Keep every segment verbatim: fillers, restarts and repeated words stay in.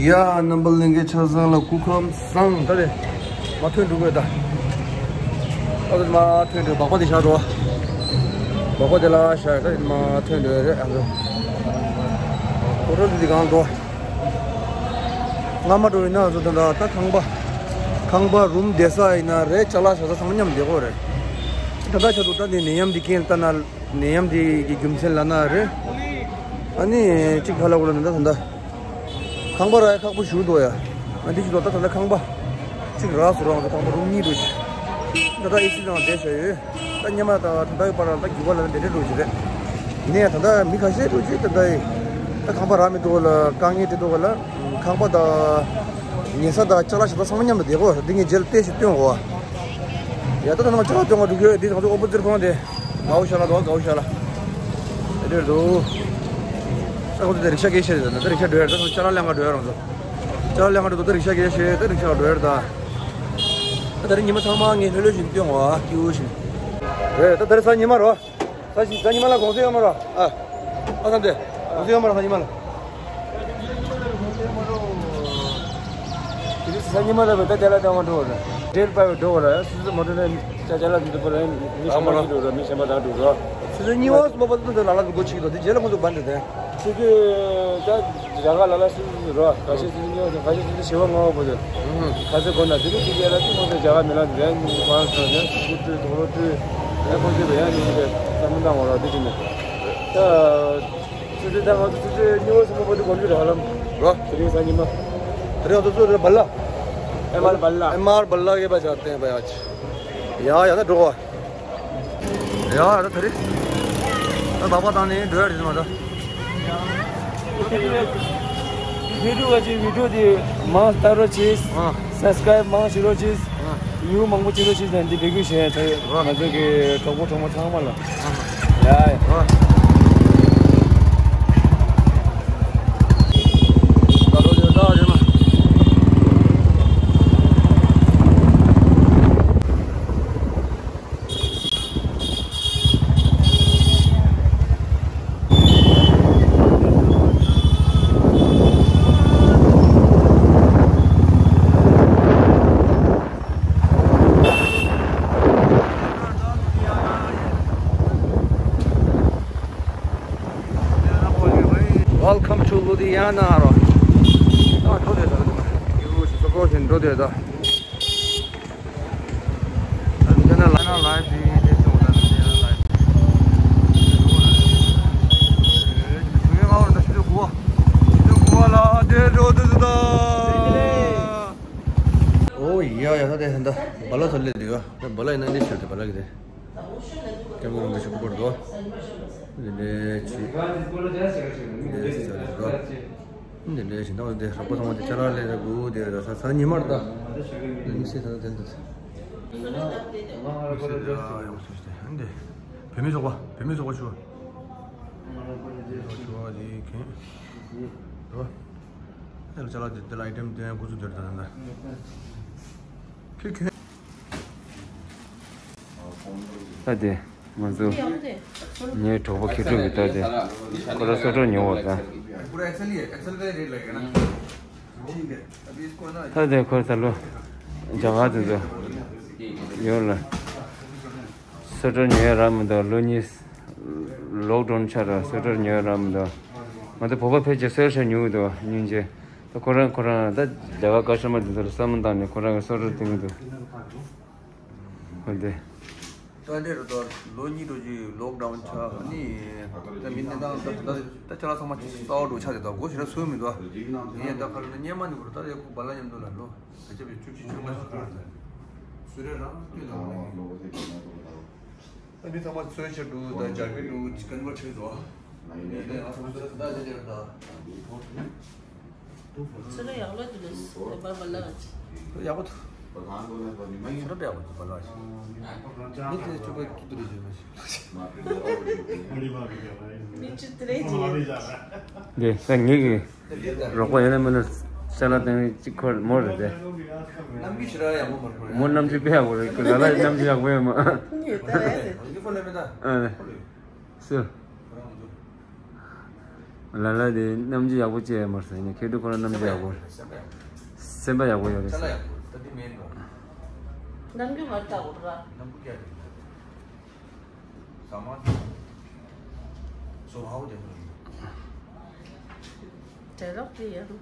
ཡ། རྣམ་པ་ལྷན་རྒྱས་ཆ་ཚང་ལ་སྐུ་ཁམས་བཟང་། ད་དེ་མར་ཐོན་འགྲོ་དགོས་ད། ཨ་ཙི་མར་ཐོན་འགྲོ། སྦག་སྦག་དེ་བཞག་འགྲོ། སྦག་སྦག་དེ་ལ་བཞག་ད་མར་ཐོན་འགྲོ་རེད། ཨ་ཙི་ཧོ་ཊེལ་འདི་གང་འགྲོ། སྔ་མ་འགྲོ་ཡིན་ན་ཨ་ཙི་ད་ད་ད་ཁང་པ། ཁང་པ་རུམ་བསྡད་ས་ཡིན་ན་རེད། ཅ་ལག་བཞག་ས་ཚང་མ་མཉམ་བསྡད་ཀྱི་ཡོད་རེད། ད་ད་ཆ་འདུག་ད་འདི་ནད་ཡམས་འདི་རྐྱེན་ལྟ་ན། ནད་ཡམས་འདི་གི་རྒྱུ་མཚན་ལབ་ན་རེད། ཨ་ནི་གཅིག་ཁ་ལ་གོ་ལ་ད་ད་ད། ཁང་པ་རག་ཡ་ཁག་པོ་ཞེ་པོ་འདུག་ཡ། ང་འདི་ཞིག་འདུག་ད་ད་ལྟ་ཁང་པ་གཅིག་རག་སོང་ར། ང་ཚོ་ཁང་པ་རུམ་གཉིས་འདུག་ཞིག་ད་ལྟ་ཨེ་སི་ནང་བསྡད་བཞག་ཡོད། ད་སྔོན་མ་དང་ད་ལྟའི་བར་ལ་ད་འགྱུར་བ་ལ་འདི་འདྲ་འགྲོ་གི་རེད། ཡིན་ན་ཡང་ད་ལྟ་མི་ཁ་ཤས་འགྲོ་གི་ད་ལྟ་ད་ཁང་པ་རག་མི་འདུག་ལ། དཀའ་ངལ་འཕྲད་འདུག་ལ། ཁང་པ་དང་ཉལ་ས་དང་ཅ་ལག་ཞིག་ད་ཚང་མ་མཉམ་དུ་བསྡད་ཀྱི་ཡོད་རེད། འདི་ངས་རྗེས་ལ་བལྟས་ཤིག་སྟོན་དགོས། ཡ་ད་ད་ནང་ཅ་ལག་སྟོན་ག་འགྲོ་གི་ཡོད། འདི་ང་ཚོ་ཨོ་པོ་ཛིཊ་ཁང་དེ། དགའ་བོ་ཤ་ལ་འདུག་དགའ་བོ་ཤ་ལ། དེ་འདྲ་འདུག་ད་ཁོ་ཚོ་དེ་རིག་ཤ་སྐྱེལ་ཤེས་རེད། ད་རིག་ཤ་འགྲོ་ཡ་རེད། ད་ཅ་ལག་ལེན་ག་འགྲོ་ཡ་རང་ཚོ། ཅ་ལག་ལེན་ག་འགྲོ་འདུག་ད་རིག་ཤ་སྐྱེལ་ཤེས། ད་རིག་ཤ་འགྲོ་ཡ་རེད་ད། ད་ད་རིང་ཉི་མ་ཚང་མ་ངས་ལྷོད་ལྷོད་བཞིན་སྟོན་གོ་ཨ། སྐྱིད་པོ་བཞིན། རེད། ད་ད་རིང་གཟའ་ཉི་མ་རོ། གཟའ་ཉི་མ་ལ་དགོང་ཚོད་ཡོད་མ་རོ། ཨ། ཨ་ཙམ་དེ། དགོང་ཚོད་ཡོད་མ་རོ་གཟའ་ཉི་མ་ལ། དེ་རིང་གཟའ་ཉི་མ་ལ་བས་ད་དེ་ལ་དེ་མ་འགྲོ་བ་རེད། འབྲེལ་པ་བས་འགྲོ་བ་རེད། སུ་སུ་མ་འགྲོ་ན་ཅ་ཅ་ལག་འདི་འདུག་པ་རེད། མི་གཞན་པ་འགྲོ་རེད། མི་གཞན་པ་དག་འགྲོ་རོགས། སུ་སུ་གཉིས་པ་སུ་མ་པ་འདི་འདི་ལ་ལ་འདི་སྒོ་ཕྱེ་གི་འདུག་འདི་རྗེས་ལ་ཁོང་ཚོ་བར་འདི་དེ། སུ་སུ་ད་རྒྱ་གར་ལ་ལ་སུ་སུ་རོགས། ཁ་ཤས་སུ་སུ་གཉིས་པ་ཁ་ཤས་སུ་སུ་བྱེ་བ་ལྔ་པ་པོ་དེ། ཁ་ཚེ་དགོན་ན་དེ་ནི་དེ་རྗེས་ལ་དེ་ཁོང་ཚོ་རྒྱ་གར་མི་ལ་འདི་རེད། མི་གང་སོང་ནས་སུ་སུ་སྤྲུལ་དོག་ལོ་སྤྲུལ། ཨེ་ཁོང་ཚོས་བས་ཡ་ནི་འདི་བསམ་བློ་བཏང་བ་རོགས་འདི་བྱས་ནས། ད། སུ་སུ་ད་ང་ཚོ་སུ་སུ་གཉིས་པ་སུ་མ་པ་འདི་དགོན་རྒྱུ་རེད་ཧ་ལམ། རོ། དེ་རིང་གཟའ་ཉི་མ། དེ་རིང་ང་ཚོ་སུ་རེད་བལ་ལ། ཨེམ་ཨར་བལ་ལ། ཨེམ་ཨར་བལ་ལ་གི་པ་ཆ་བསྟན་པ་ཡ་ཆི། ཡ་ཡ་ད་འགྲོ་བ། ཡ་ད་དེ་རིང་། ད་སྦག་སྦག་བཏང་ནས་འགྲོ་ཡ་རེད་མ་ད། བི་ཌིའོ་བ་ཅིག་བི་ཌིའོ་དེ་མང་ལྟ་རོགས་བྱེད། ཨ། སབ་སི་ཀ་རའིབ་མང་བྱེད་རོགས་བྱེད། ཨ། ཉུ་མང་པོ་བྱེད་རོགས་བྱེད་ཟེར་འདི་འབོད་སྐུལ་བྱས་ད་ང་ཚོ་གི་གྲོགས་པོ་གྲོགས་མོ་ཚང་མ་ལ། ཡ་ཡ། Welcome to Ludhiana རོ། ད་འགྲོ་དེ་ད་ཡུ་རུ་སོ་སོ་བཞིན་འགྲོ་དེ་ད། འདི་ན་ལ་ན་ལ་དེ་དེ་ཚོ་ད་འདི་ན་ལ་དེ་ང་བར་ད་ཤི་དུ་གོ་ཤི་དུ་གོ་ལ་དེ་འགྲོ་དེ་ད། ཨོ་ཡ་ཡ་ད་དེ་ད་བ་ལ་ཚོ་ལེ་དུ་ཡ་ད་བ་ལ་ཡིན་ན་འདི་ཤི་དེ་བ་ལ་གི་དེ། སྐྱབས་མགོན་རིན་པོ་ཆེ་སྐུ་པར་དུ། འདི་འདྲའི་ཆུ། འདི་འདྲའི་ཆུ་ཟ་རེད་རོ། འདི་འདྲའི་ཞིང་ཐང་དེ་རོགས་པ་ཚང་མ་དེ་ཅ་ལག་ལས་ར་དགུ་དེ་ར་ས་ས་ཉི་མར་ད། འདི་མི་སྲིད་ད་དེ་འདུག་མི་སྲིད་ད་ཡོང་སྲིད་དེ་འདི། བོད་མི་ཚོགས་པ་བོད་མི་ཚོགས་པ་ཆུ། ཆུ་བ་དེ་གན། རོ། ཨེ་ལ་ཅ་ལག་དེ་དེ་ལ་ཨའི་ཊེམ་དེ་འགོ་ཚུགས་དེར་ད་ད། ཁྱོད་ཁྱོད། ད་དེ་ང་ཚོ་ངའི་གྲོགས་པོ་ཁེ་ཕྲུག་གི་ད་དེ་ཁོ་ར་སོ་ཊར་ཉོ་བ་ད། ད་དེ་ཁོ་ད་ལོ་རྒྱ་གར་དེ་ཚོ་ཡོད་ལ། སོ་ཊར་ཉོ་ཡ་རག་མི་འདུག་ལོ་གཉིས་ལོག་ཌའུན་ཆགས་ར་སོ་ཊར་ཉོ་ཡ་རག་མི་འདུག་ང་ཚོ་བོད་པ་ཕལ་ཆེར་སོ་ཊར་ཉོ་གི་འདུག་སྙིང་རྗེ། ད་ཁོ་རང་ཁོ་རང་ད་རྒྱ་གར་ཀ་ཤི་མིར་དེ་ཚོ་ལ་བསམ་བློ་བཏང་ནས་ཁོ་རང་གི་སོ་ཊར་སྟོན་གི་འདུག་ཧོ་དེ། ད་འདྲེ་རུ་ད་ལོ་གཉིས་འགྲོ་རྒྱུ་ལོག་ཌའུན་ཆགས་ནི། ད་མི་གནས་སྟངས་ད་ད་ད་ཅ་ལག་ཚང་མ་ཅིག་གསར་པ་འགྲོ་ཆགས་དེ་ད་སྒོ་ཞེ་དྲག་ཚོད་མི་འདུག་ཡིན་ཡང་ད་ཁ་ལ་ད་སྔོན་མ་ནི་བུ་རུ་ད་ཡ་ཁུ་བ་ལ་མཉམ་དུ་ལ་ལོ་ད་ཆ་བའི་བཅུ་གཅིག་བཅུ་ལྔ་ཞིག་འགྲོ་རེད། སུ་རེད་རང་ལྟོས་དང་ད་མི་ཚང་མ་ཚོད་ཆེ་འགྲོ་ད་རྒྱ་གི་འགྲོ་ཅི་གན་བ་ཆེ་འགྲོ་ཡིན་ནའི་ང་ཚང་མ་ཚོད་ད་ཆ་ཆེ་རེད་ད། སུ་ར་ཡག་ལ་དུ་ལས་སུ་ར་བ་ལ་ང་ཅི། ཡག་པོ་འདུག་སུ་ར་བ་ཡག་པོ་འདུག་བ་ལ་ང་ཅི། མི་དེ་ཆུ་བ་ཀི་ཏུ་རེ་ཞུ་མ་ཞིག་མི་ཆུ་ཏི་རེ་ཅི། འདི་ས་ངེད་ཀྱི་རོགས་པ་ཡོད་ན་མིན་ན་ཅ་ལག་སྟེང་གཅིག་ཁོར་མོ་རེད་དེ། རྣམ་འགྱུར་ཞེ་དྲག་ཡག་པོ་མ་རེད། མོ་རྣམ་འགྱུར་དཔེ་ཡག་པོ་རེད། ཁོ་ལ་ལ་རྣམ་འགྱུར་ཡག་པོ་ཡོད་མ། ཉོས་ད་རེད། ཨ་ནི། སུ། ལ་ལ་དེ་རྣམ་འགྱུར་ཡག་པོ་སྐྱེས་མ་རེད་ཟེར་ནས། མཁས་གྲུབ་ཁོ་རང་རྣམ་འགྱུར་ཡག་པོ་རེད། སེམས་པ་ཡག་པོ་ཡོད་རེད་ཟེར། རྣམ་འགྱུར་མ་རེད་ད་འོ་ར། सामान स्वभाव देखो। चलो, ये हम।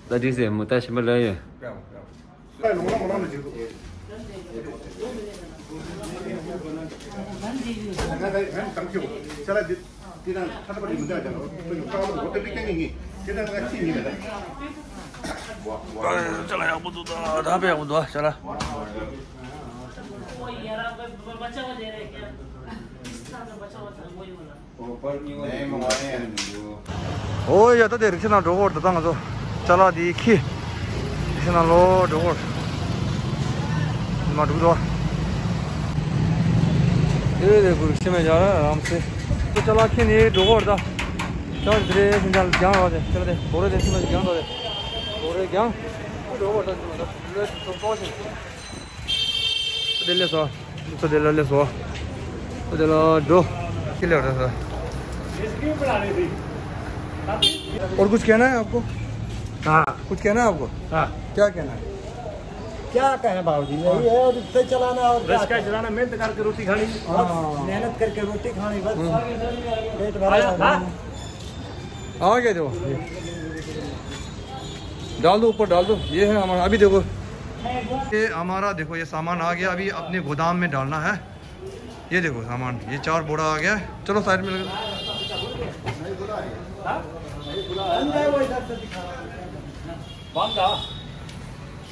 ད་འགྲིག་ཟེར་མོ་ད་ཞིམ་པ་ལ་ཡོད། ཅ་ལག་ཡག་པོ་འདུག་ད་ད་བས་ཡག་པོ་འདུག་ཅ་ལག། ཨོ་ཡ། ད་དེ་རིག་ཤ་ནང་འགྲོ་གོ་ད་ང་ཚོ་ཅ་ལག་དེ་ཁྱེར། རིག་ཤ་ནང་ལོག་འགྲོ་གོ་མ་འགྲོ་གི་འདུག་དེ་དེ་གུ་རིག་ཤ་མེད་ཡ་ར་རམ་སེ། ཁྱེད་ཅ་ལག་ཁྱེར་ནས་འགྲོ་གོ་ད། ཅ་ལག་དེ་རེད་ཤིན་ཅང་རྒྱང་ར་དེ་ཅ་ལག་དེ་གོ་རེ་དེ་ཤིན་ཅང་རྒྱང་ད་དེ་གོ་རེ་རྒྱང་འགྲོ་གོ་ད། ལོས་ཏོག་ཏོག་ཞིག་དེ་ལས་སོ། དེ་ལས་སོ། དེ་ལ་འགྲོ། ཁྱེར་ལས་ར་སོ། और कुछ कहना है आपको? हाँ। कुछ कहना है आपको? हाँ। क्या कहना है? क्या कहें बाबूजी, यही है, और रिक्शा चलाना और क्या रिक्शा कहें? चलाना, मेहनत करके रोटी खानी। हाँ। मेहनत करके रोटी खानी बस। हम्म। पेट भरा हाँ, खाना हाँ। है। आ गया देखो, ये। डाल दो, ऊपर डाल दो। ये है हमारा, अभी देखो, ये हमारा, देखो, ये सामान आ गया, अभी अपने गोदाम में डालना है। ये देखो सामान, ये चार बोरा आ गया है। चलो साइड में लगा।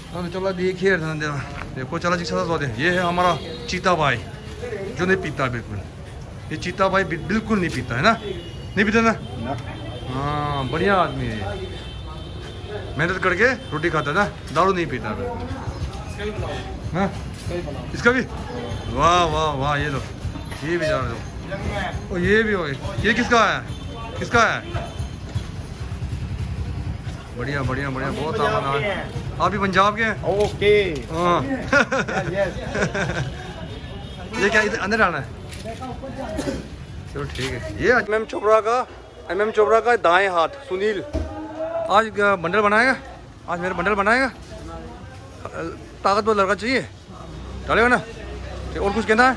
हाँ, तो चलो, अभी एक ही है, ध्यान देना। देखो, चलो, जी, साथ होते हैं। ये है हमारा चीता भाई, जो नहीं पीता बिल्कुल। ये चीता भाई बि-, बिल्कुल नहीं पीता है ना? नहीं पीता ना? हाँ, बढ़िया आदमी है। मेहनत करके रोटी खाता है ना, दारू नहीं पीता बिल्कुल। हाँ? इसका भी? वाह, वाह, वाह, ये लो। ये भी जा रहे हो। ओ, ये भी हो गए। ये किसका है? किसका है? बढ़िया, बढ़िया, बढ़िया, बहुत सामान आ रहा है। आप भी पंजाब के हैं? ओके। हाँ। यस। ये क्या इधर अंदर डालना है? चलो ठीक है। ये एमएम चोपड़ा का, एमएम चोपड़ा का दाएं हाथ सुनील। आज, अ, बंडल बनाएगा। आज मेरा बंडल बनाएगा। अ, ताकतवर लड़का चाहिए। डालेगा ना? ठीक, और कुछ कहना है?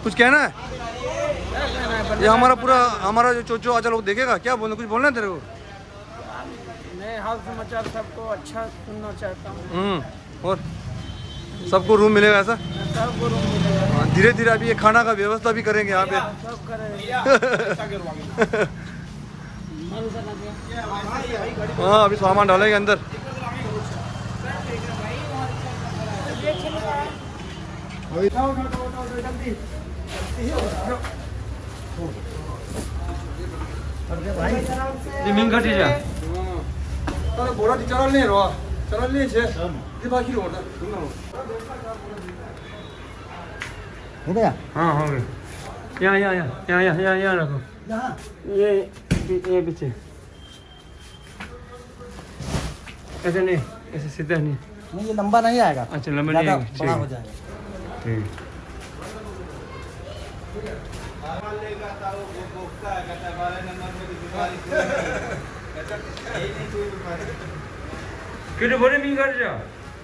कुछ कहना है? ये हमारा पूरा, हमारा जो चोचो आजा लोग देखेगा, क्या बोलना, कुछ बोलना है तेरे को? नए हाल समाचार सबको अच्छा सुनना चाहता हूँ। हम्म, और सबको रूम मिलेगा ऐसा? सबको रूम मिलेगा। हाँ, धीरे धीरे अभी ये खाना का व्यवस्था भी करेंगे यहाँ पे। सब करेंगे। हाँ, अभी सामान डालेंगे अंदर। ये मिंग घटी जा। अरे बोरा दी चला ले रो, चला ले छे। ये बाकी रो ना। हो गया? हाँ, हो गया। यहाँ, यहाँ, यहाँ, यहाँ, यहाँ रखो। यहाँ? ये, ये पीछे। ऐसे नहीं, ऐसे सीधा नहीं। नहीं, ये लंबा नहीं आएगा। अच्छा, लंबा नहीं ज़्यादा आएगा, ठीक बड़ा है। हो जाएगा। ठीक। किलो बोले मिल कर जा।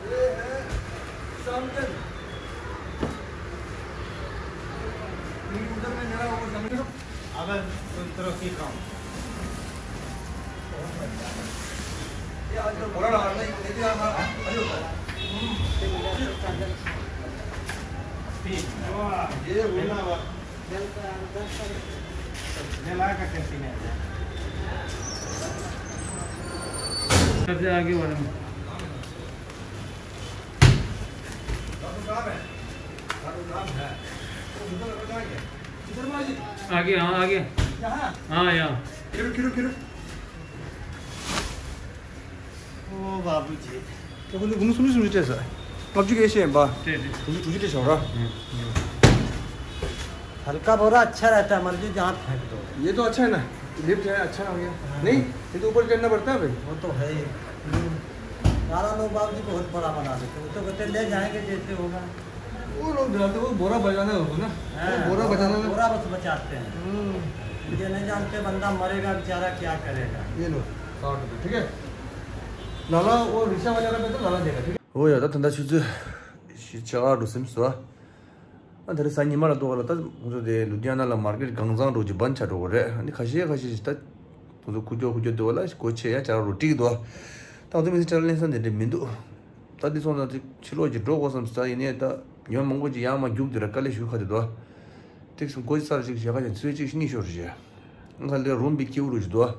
ये है सामने। ये उधर में मेरा वो समझ लो। अगर कोई तरह की काम। ये आजकल बड़ा रहा है, ये भी रहा है, अभी होता है। ये बोलना हुआ। ये ला का कैसी नहीं है? सबसे आगे वाले में। आगे, हाँ, आगे। यहाँ? हाँ, यहाँ। Kiro, Kiro, Kiro. ओ बाबूजी। तो बोले, घुम, सुन, सुन, जैसा। अब जो कैसे हैं, बा? जी, जी। तुझे, तुझे कैसे हो रहा? हम्म, हम्म। हल्का बोरा अच्छा रहता है, मर्जी जहाँ फेंक दो। ये तो अच्छा है ना, लिफ्ट है, अच्छा हो गया। हाँ। नहीं, ये तो ऊपर चढ़ना पड़ता है भाई। वो तो है ही। हम्म। सारा लोग बाबूजी बहुत बड़ा बना देते, वो तो कहते ले जाएंगे जैसे होगा। वो लोग डराते, वो बोरा बचाना होता ना। वो हाँ, बोरा बोरा, बचाना ना। बोरा बस बचाते हैं। हम्म। ये नहीं जानते बंदा मरेगा बेचारा क्या करेगा। ये लो, साठ रुपये, ठीक है। लाला, वो रिक्शा वाला पे तो लाला देगा, ठीक है। ཨོ་ཡ། ད་ད་ལྟ་ཆུ་ཚོད་བཞི་ཆ་ག་རུ་སིམ་སོ། ཨ་ད་རེས་སང་ཉི་མ་ལ་ལྟོགས་ལ་ད་ང་ཚོ་དེ་ལུ་དྷི་ཡ་ན་ལ་མར་ཀེཊ་གང་ཚང་འགྲོ་གི་བན་ཆ་འགྲོ་གི་རེད། ཨ་ནི་ཁ་ཤས་ཁ་ཤས་ཤིག་ད་ང་ཚོ་ཁུ་ཁྱོ་ཁུ་ཁྱོ་འདུག་ལ་སྒོ་ཕྱེ་ཡ་ཆ་ག་རུ་ཀྲིག་འདུག་ད་ང་ཚོ་མི་ཚེ་ཆ་ལ་ལེན་ས་འདི་འདྲ་མི་འདུག་ད་འདི་སོང་ཙང་ཅིག་ཕྱི་ལོགས་ཀྱི་འགྲོ་དགོས་བསམ་ས་ཡིན་ནའི་ད་ཉོན་མང་པོ་ཅིག་ཡར་མར་རྒྱུག་དེ་ར་དཀའ་ལས་ཞུ་ཁ་དེ་འདུག་ཏིག་སུ་སྒོ་ཅིག་སར་ཅིག་ཞལ་ཁ་ཅིག་ཚོས་ཅིག་གཉིས་ཤོར་རེད། ང་ལས་རུམ་བི་ཁྱིའུ་རུ་ཅིག་འདུག་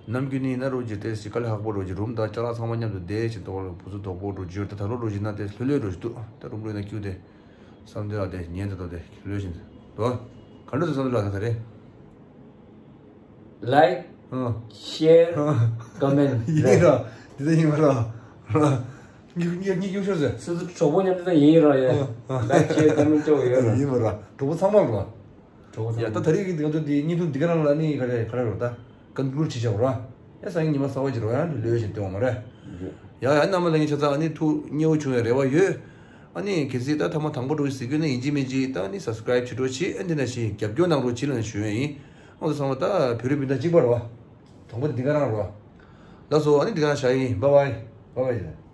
ནམ་རྒྱུན་ནི་ན་རུ་ཅིག་ཏེ་ཞིག་དཀའ་ལས་ཁག་པོ་རུ་ཅིག་རུམ་དང་ཅ་ལག་ཚང་མ་མཉམ་དུ་བསྡད་ཅིག་འདུག་ལ་བུ་ཚོ་དོག་པོ་རུ་ཅིག་ཡོད། ད་ད་ལོ་རུ་ཅིག་ན་ཏེ་ལྷོད་ལྷོད་རུ་ཅིག་འདུག་ད་རུམ་རུ་ན་ཁྱིའུ་དེ་བསམ་དེ་ལ་དེ་ཉན་དེ་དོ་དེ་ལྷོད་བཞིན་དུ་འདུག་ག་འདྲ་དུ་བསམ་དེ་ལ་ད་ད་རེད། Like, ཨ། Share, ཨ། Comment. ཡིན་ར། འདི་ད་ཡིན་མ་ར། ར། གཉིས་གཉིས་གཉིས་ཤོར་ཟེར། སུ་སུ་གྲོགས་པོ་མཉམ་དུ་ད་ཡིན་ར་ཡ། ཨ། Like, Share, Comment ཅོག་ཡོད་ར། ཡིན་མ་ར། གྲོགས་པོ་ཚང་མ་ར། གྲོགས་པོ་ཡ། ཚང་ད་མ། ད་རེས་ཀྱི་ང་ཚོ་འདི་བརྙན་ཐུང་འདི་ག་རང་ལ་ནི་ག་རེ་ག་རེ་རོ་ད། ཀོན་ཀུ་ལུཌ་བྱེད་བྱ་ར། ཡ་སང་ཉིན་ཉི་མ་གསར་པ་ཅིག་རོ་ཡ་ལོས་བཞིན་སྟོན་བ་མ་རེད། ཡ་ཡ་རྣམ་པ་ལྷན་རྒྱས་ཆ་ཚང་ཨ་ནི་ཐུགས་མཉེས་པོ་བྱུང་བའི་རེ་བ་ཡོད། ཨ་ནི་གལ་སྲིད་ད་ཐ་མ་དང་པོ་འགྲོ་ཟེར་རྒྱུ་ན་ཡིན་གཅིག་མིན་གཅིག་ད་ཨ་ནི་སབ་སི་ཀ་རེབ་བྱེད་རོགས་བྱེད། ཨ་འདི་ན་ཞིག་རྒྱབ་སྐྱོར་གནང་རོགས་བྱེད་ལ་ཞུ་ཡ་ཡིན། ཨོ་ཚང་མ་ད་བོད་རིགས་སྤུན་ཟླ་གཅིག་པ་རོ། དང་པོ་འདི་ག་རང་རོ། ལགས་སོ། ཨ་ནི་འདི་ག་རང་བཞག་ཡིན། བྷའི་བྷའི། བྷའི་བྷའི།